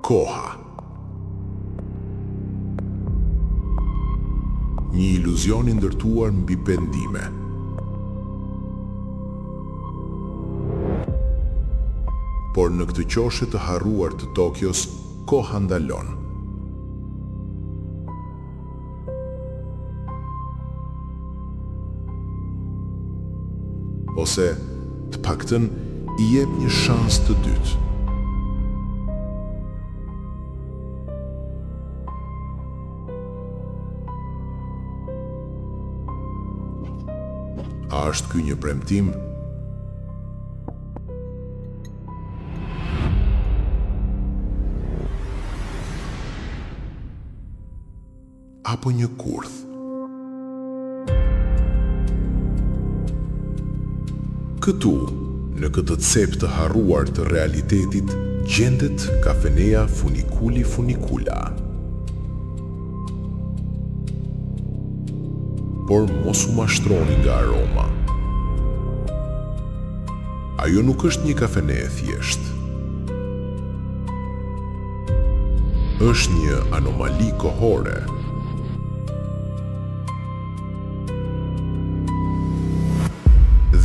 Koha. Një iluzion i ndërtuar mbi pendime. Por në këtë qoshe të harruar të Tokios, koha ndalon. Ose, të paktën, i jep një shans të dytë. A është ky një premtim? Apo një kurth. Këtu, në këtë cep të harruar të realitetit, gjendet kafeneja Funikuli Funikula. Por mos u mashtroni nga aroma. Ajo nuk është një kafene e thjeshtë. Është një anomali kohore.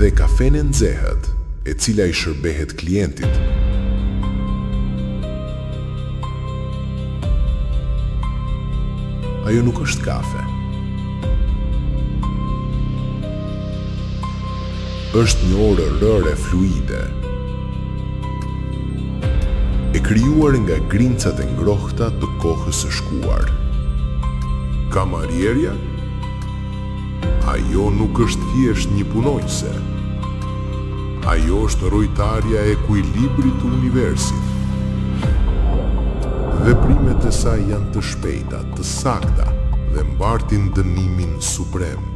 Dhe kafenë e nxehtë, e cila i shërbehet klientit. Ajo nuk është kafe. Është një orë rëre fluide. E krijuar nga grimcat e ngrohta të kohës së shkuar. Kamarierja? Ajo nuk është thjesht një punonjëse. Ajo është rojtarja e ekuilibrit të universit. Veprimet e saj janë të shpejta, të sakta dhe mbartin dënimin suprem.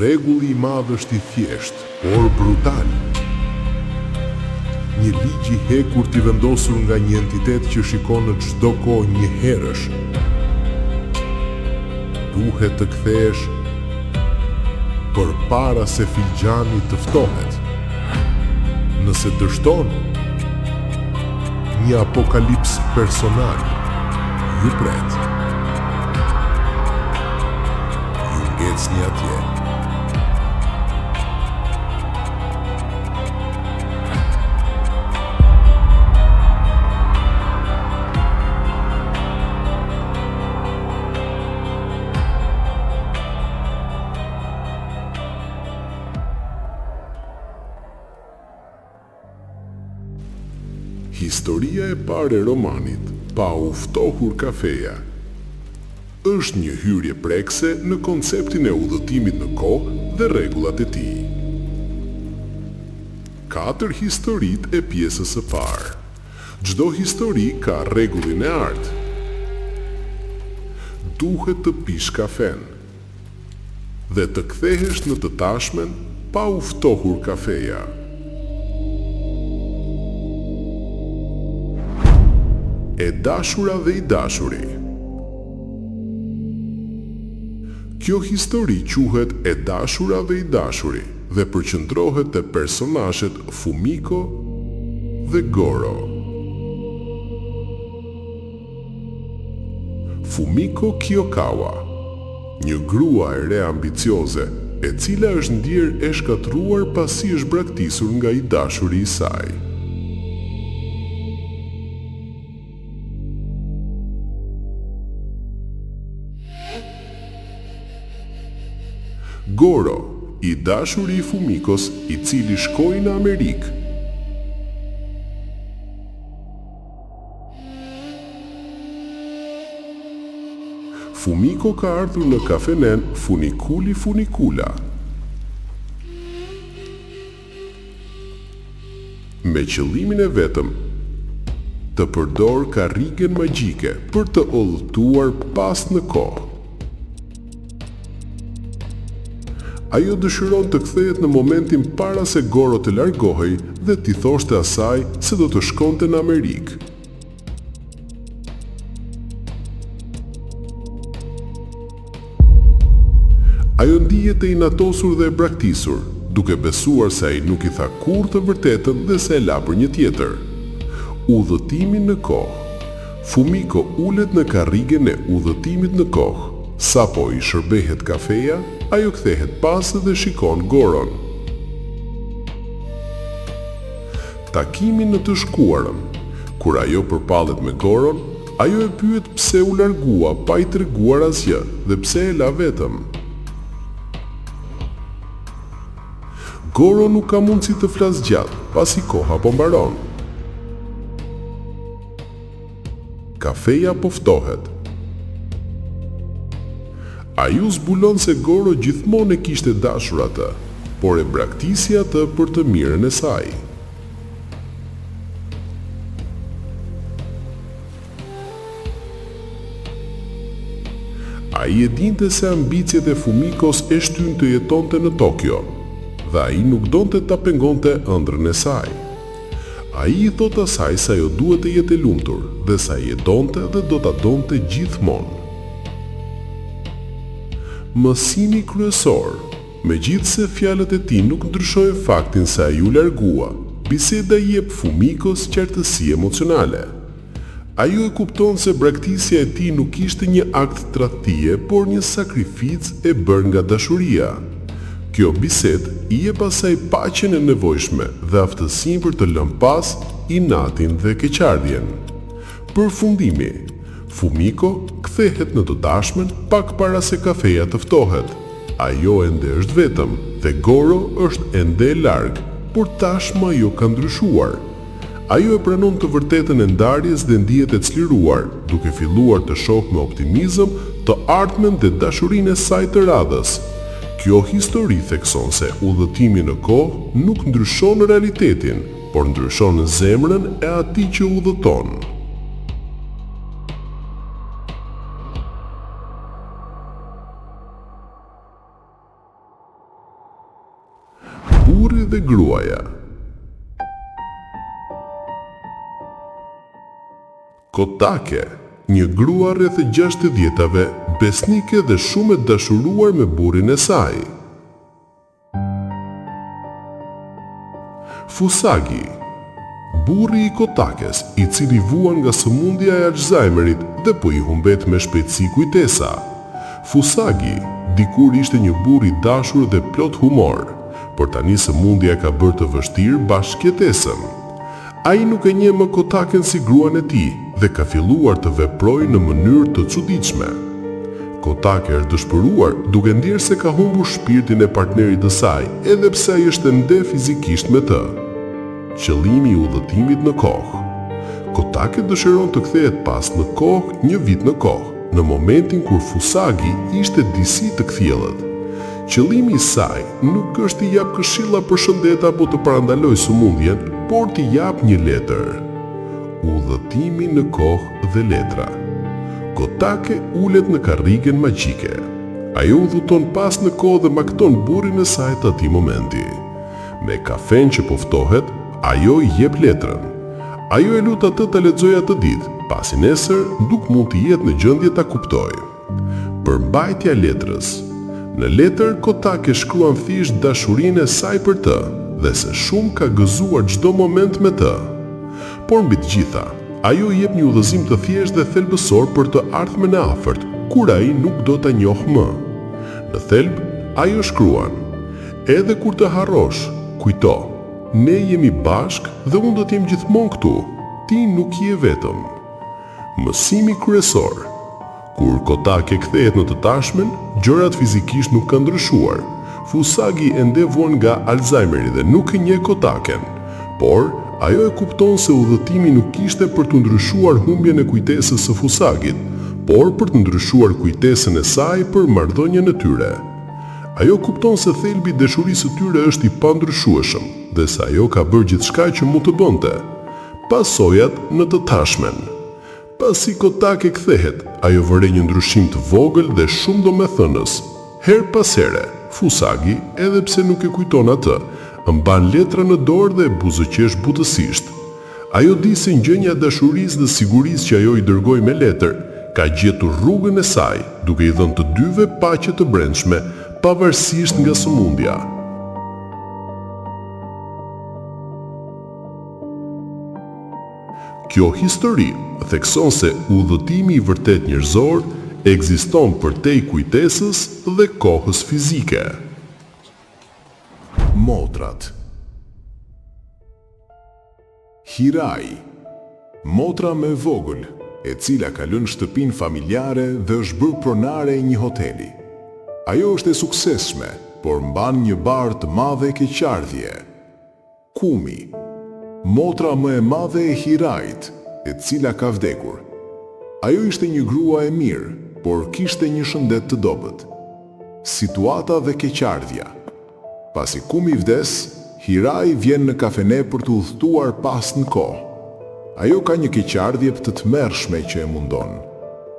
Rregulli i madh është i thjeshtë, por brutal. Një ligj i hekurt i vendosur nga një entitet që shikon në çdo kohë njëherësh. Duhet të kthehesh përpara se filxhani të ftohet. Nëse dështon, një apokalips personal ju pret. Ju ngecni atje. Historia e parë e romanit Pa u ftohur kafeja është një hyrje prekëse në konceptin e udhëtimit në kohë dhe rregullat e tij. Katër historitë e pjesës së parë. Çdo histori ka rregullin e artë. Duhet të pish kafenë. Dhe të kthehesh në të tashmen pa u ftohur kafeja. E dashura dhe i dashuri. Kjo histori quhet E dashura dhe i dashuri dhe përqendrohet te personazhet Fumiko dhe Goro. Fumiko Kiyokawa, një grua e re ambicioze, e cila është ndier e shkatërruar pasi është braktisur nga i dashuri i saj. Goro, i dashuri i Fumikos, i cili shkoi në Amerikë. Fumiko ka ardhur në kafenenë Funikuli Funikula. Me qëllimin e vetëm të përdorë karrigen magjike për të udhëtuar pas në kohë. Ajo dëshiron të kthehet në momentin para se Goro të largohej dhe t'i thoshte asaj se do të shkonte në Amerikë. Ajo ndihet e inatosur dhe e braktisur, duke besuar se ai nuk i tha kurrë të vërtetën dhe se e la për një tjetër. Udhëtimi në kohë. Fumiko ulet në karrigen e udhëtimit në kohë. Sapo i shërbehet kafeja, ajo kthehet pas dhe shikon Goron. Takimi në të shkuarën. Kur ajo përballet me Goron, ajo e pyet pse u largua pa i treguar asgjë dhe pse e la vetëm. Goro nuk ka mundësi të flasë gjatë, pasi koha po mbaron. Kafeja po ftohet. Ajo zbulon se Goro gjithmonë e kishte dashur atë, por e braktisi atë për të mirën e saj. Ai e dinte se ambiciet e Fumikos e shtynë të jetonte në Tokio, dhe ai nuk donte ta pengonte ëndrrën e saj. Ai i thotë asaj se ajo duhet të jetë e lumtur dhe se ai e donte dhe do ta donte gjithmonë. Mësimi kryesor, Megjithëse fjalët e tij nuk ndryshojnë faktin se ai u largua, biseda i jep Fumikos qartësi emocionale. Ajo e kupton se braktisja e tij nuk ishte një akt tradhtie, por një sakrificë e bërë nga dashuria. Kjo bisedë i jep asaj paqen e nevojshme dhe aftësinë për të lënë pas inatin dhe keqardhjen. Përfundimi, Fumiko kthehet në të tashmen pak para se kafeja të ftohet. Ajo ende është vetëm dhe Goro është ende larg, por tashmë ajo ka ndryshuar. Ajo e pranon të vërtetën e ndarjes dhe ndihet e çliruar, duke filluar të shohë me optimizëm të ardhmen dhe dashurinë e saj të radhës. Kjo histori thekson se udhëtimi në kohë nuk ndryshon realitetin, por ndryshon zemrën e atij që udhëton. Burri dhe gruaja. Kotake, një grua rreth gjashtëdhjetave, besnike dhe shumë e dashuruar me burrin e saj. Fusagi, burri i Kotakes, i cili vuan nga sëmundja e Alzheimerit dhe po i humbet me shpejtësi kujtesa. Fusagi, dikur ishte një burrë i dashur dhe plot humor, por tani sëmundja e ka bërë të vështirë bashkëjetesën. Ai nuk e njeh më Kotaken si gruan e tij dhe ka filluar të veprojë në mënyrë të çuditshme. Kotake është dëshpëruar, duke ndjerë se ka humbur shpirtin e partnerit të saj, edhe pse ai është ende fizikisht me të. Qëllimi i udhëtimit në kohë. Kotake dëshiron të kthehet pas në kohë një vit në kohë, në momentin kur Fusagi ishte disi të kthjellët. Qëllimi i saj nuk është t'i japë këshilla për shëndet apo të parandalojë sëmundjen, por t'i japë një letër. Udhëtimi në kohë dhe letra. Kotake ulet në karrigen magjike. Ajo udhëton pas në kohë dhe makton burrin e saj të atij momenti. Me kafenë që po ftohet, ajo i jep letrën. Ajo e lut atë ta lexojë atë ditë, pasi nesër nuk mund të jetë në gjendje ta kuptojë. Përmbajtja e letrës. Në letër, Kotake shkruan thjesht dashurinë e saj për të dhe se shumë ka gëzuar çdo moment me të. Por mbi të gjitha, ajo i jep një udhëzim të thjeshtë dhe thelbësor për të ardhmen e afërt, kur ai nuk do ta njohë më. Në thelb, ajo shkruan, Edhe kur të harrosh, kujto, ne jemi bashkë dhe unë do të jem gjithmonë këtu, ti nuk je vetëm. Mësimi kryesor, Kur Kotake kthehet në të tashmen, gjërat fizikisht nuk kanë ndryshuar. Fusagi ende vuan nga Alzheimeri dhe nuk e njeh Kotaken. Por, ajo e kupton se udhëtimi nuk ishte për të ndryshuar humbjen e kujtesës së Fusagit, por për të ndryshuar kujtesën e saj për marrëdhënien e tyre. Ajo kupton se thelbi i dashurisë së tyre është i pandryshueshëm dhe se ajo ka bërë gjithçka që mund të bënte. Pasojat në të tashmen. Pasi Kotake kthehet, ajo vëren një ndryshim të vogël dhe shumë domethënës. Herë pas here, Fusagi, edhe pse nuk e kujton atë, mban letrën në dorë dhe buzëqesh butësisht. Ajo di se ndjenja e dashurisë dhe sigurisë që ajo i dërgoi me letër, ka gjetur rrugën e saj, duke i dhënë të dyve paqe të brendshme, pavarësisht nga sëmundja. Kjo histori thekson se udhëtimi i vërtetë njerëzor ekziston përtej kujtesës dhe kohës fizike. Motrat. Hirai, motra më e vogël, e cila ka lënë shtëpinë familjare dhe është bërë pronare e një hoteli. Ajo është e suksesshme, por mban një barrë të madhe keqardhje. Kumi, motra më e madhe e Hirait, e cila ka vdekur. Ajo ishte një grua e mirë, por kishte një shëndet të dobët. Situata dhe keqardhja. Pasi Kumi vdes, Hirai vjen në kafene për të udhëtuar pas në kohë. Ajo ka një keqardhje të tmerrshme që e mundon.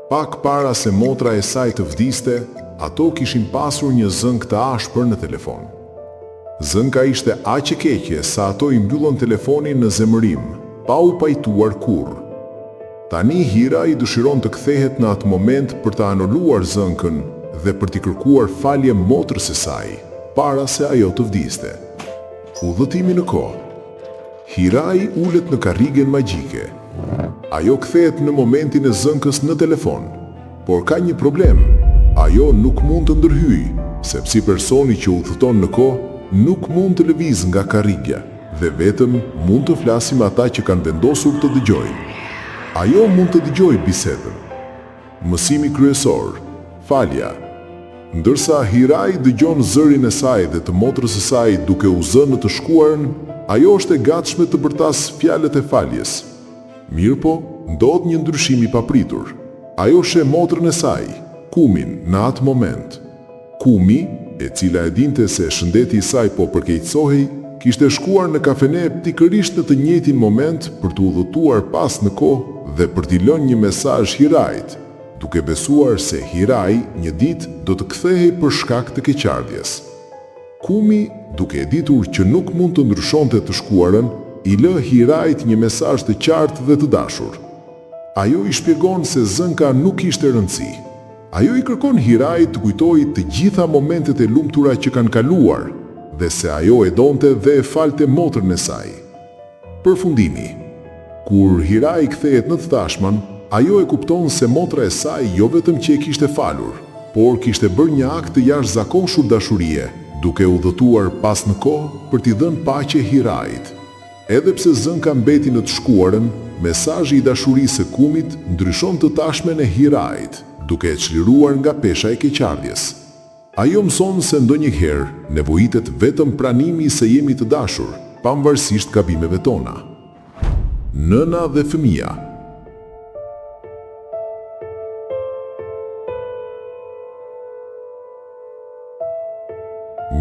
Pak para se motra e saj të vdiste, ato kishin pasur një zënkë të ashpër në telefon. Zënka ishte aq e keqe sa ato i mbyllën telefonin në zemërim, pa u pajtuar kurrë. Tani Hirai dëshiron të kthehet në atë moment për të anuluar zënkën dhe për t'i kërkuar falje motrës së saj, para se ajo të vdiste. Udhëtimi në kohë. Hirai ulet në karrigen magjike. Ajo kthehet në momentin e zënkës në telefon. Por ka një problem, ajo nuk mund të ndërhyjë, sepse personi që udhëton në kohë nuk mund të lëvizë nga karrigia dhe vetëm mund të flasi me ata që kanë vendosur të dëgjojnë. Ajo mund të dëgjojë bisedën. Mësimi kryesor, Falja. Ndërsa Hirai dëgjon zërin e saj dhe të motrës së saj duke u zënë në të shkuarën, ajo është e gatshme të bërtasë fjalët e faljes. Mirëpo, ndodh një ndryshim i papritur. Ajo sheh motrën e saj, Kumin, në atë moment. Kumi, e cila e dinte se shëndeti i saj po përkeqësohej, kishte shkuar në kafene pikërisht në të njëjtin moment për të udhëtuar pas në kohë dhe për t'i lënë një mesazh Hirait, duke besuar se Hirai një ditë do të kthehej për shkak të keqardhjes. Kumi, duke e ditur që nuk mund të ndryshonte të shkuarën, i lë Hirait një mesazh të qartë dhe të dashur. Ajo i shpjegon se zënka nuk kishte rëndësi. Ajo i kërkon Hirait të kujtojë të gjitha momentet e lumtura që kanë kaluar dhe se ajo e donte dhe e falte motrën e saj. Përfundimi. Kur Hirai kthehet në të tashmen, ajo e kupton se motra e saj jo vetëm që e kishte falur, por kishte bërë një akt të jashtëzakonshëm dashurie, duke udhëtuar pas në kohë për t'i dhënë paqe Hirait. Edhe pse zënka mbeti në të shkuarën, mesazhi i dashurisë së Kumit ndryshon të tashmen e Hirait, duke e çliruar nga pesha e keqardhjes. Ajo mëson se ndonjëherë nevojitet vetëm pranimi se jemi të dashur, pavarësisht gabimeve tona. Nëna dhe fëmija.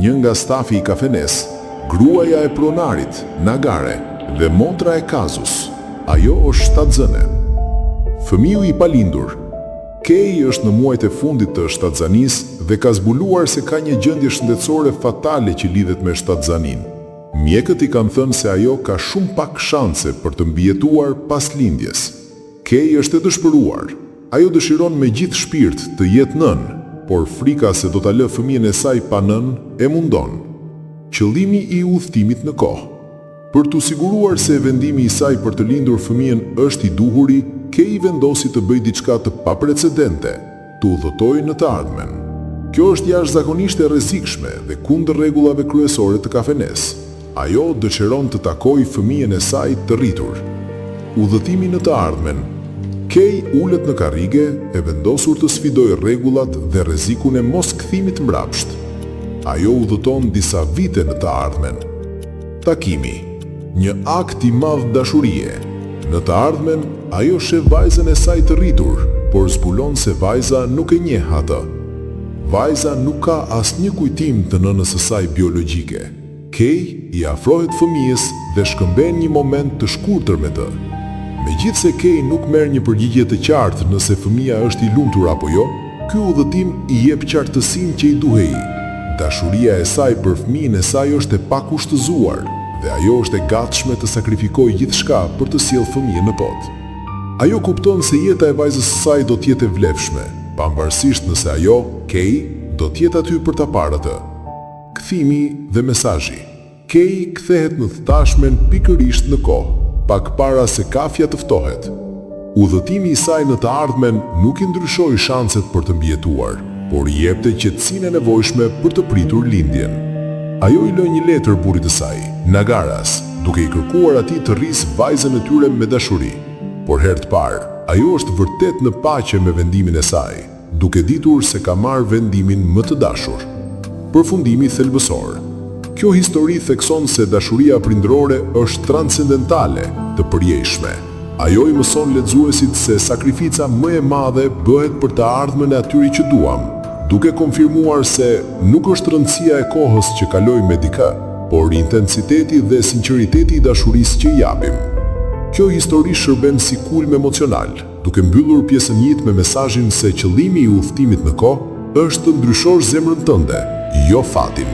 Një nga stafi i kafenesë, gruaja e pronarit, Nagare, dhe motra e Kazus. Ajo është shtatzëne. Fëmiu i palindur, Kei është në muajt e fundit të shtatzanisë dhe ka zbuluar se ka një gjendje shëndetësore fatale që lidhet me shtatzaninë. Mjekët i kanë thënë se ajo ka shumë pak shanse për të mbijetuar pas lindjes. Kei është e dëshpëruar. Ajo dëshiron me gjithë shpirt të jetë nënë, por frika se do ta lë fëmijën e saj pa nënë e mundon. Qëllimi i udhëtimit në kohë. Për t'u siguruar se vendimi i saj për të lindur fëmijën është i duhuri, Kei vendosi të bëjë diçka të paprecedente, të udhëtojë në të ardhmen. Kjo është jashtëzakonisht e rrezikshme dhe kundër rregullave kryesore të kafenesë. Ajo dëshiron të takojë fëmijën e saj të rritur. Udhëtimi në të ardhmen. Kei ulet në karrige, e vendosur të sfidojë rregullat dhe rrezikun e moskthimit mbrapsht. Ajo udhëton disa vite në të ardhmen. Takimi. Një akt i madh dashurie. Në të ardhmen, ajo sheh vajzën e saj të rritur, por zbulon se vajza nuk e njeh atë. Vajza nuk ka asnjë kujtim të nënës së saj biologjike. Kei i afrohet fëmijës dhe shkëmben një moment të shkurtër me të. Megjithëse Kei nuk merr një përgjigje të qartë nëse fëmija është i lumtur apo jo, ky udhëtim i jep qartësinë që i duhej. Dashuria e saj për fëmijën e saj është e pakushtëzuar dhe ajo është e gatshme të sakrifikojë gjithçka për të sjellë fëmijën në botë. Ajo kupton se jeta e vajzës së saj do të jetë e vlefshme, pavarësisht nëse ajo, Kei, do të jetë aty për ta parë atë. Kthimi dhe mesazhi. Kei kthehet në të tashmen pikërisht në kohë, pak para se kafja të ftohet. Udhëtimi i saj në të ardhmen nuk i ndryshoi shanset për të mbijetuar, por i jepte qetësinë e nevojshme për të pritur lindjen. Ajo i lë një letër burrit të saj, Nagaras, duke i kërkuar atij të rrisë vajzën e tyre me dashuri. Por herë të parë, ajo është vërtet në paqe me vendimin e saj, duke ditur se ka marrë vendimin më të dashur. Përfundimi thelbësor. Kjo histori thekson se dashuria prindërore është transcendentale, të përjetshme. Ajo i mëson lexuesit se sakrifica më e madhe bëhet për të ardhmen e atyre që duam, duke konfirmuar se nuk është rëndësia e kohës që kalojmë me dikë, por intensiteti dhe sinqeriteti i dashurisë që i japim. Kjo histori shërben si kulm emocional, duke mbyllur pjesën një me mesazhin se qëllimi i udhëtimit në kohë është të ndryshosh zemrën tënde, jo fatin.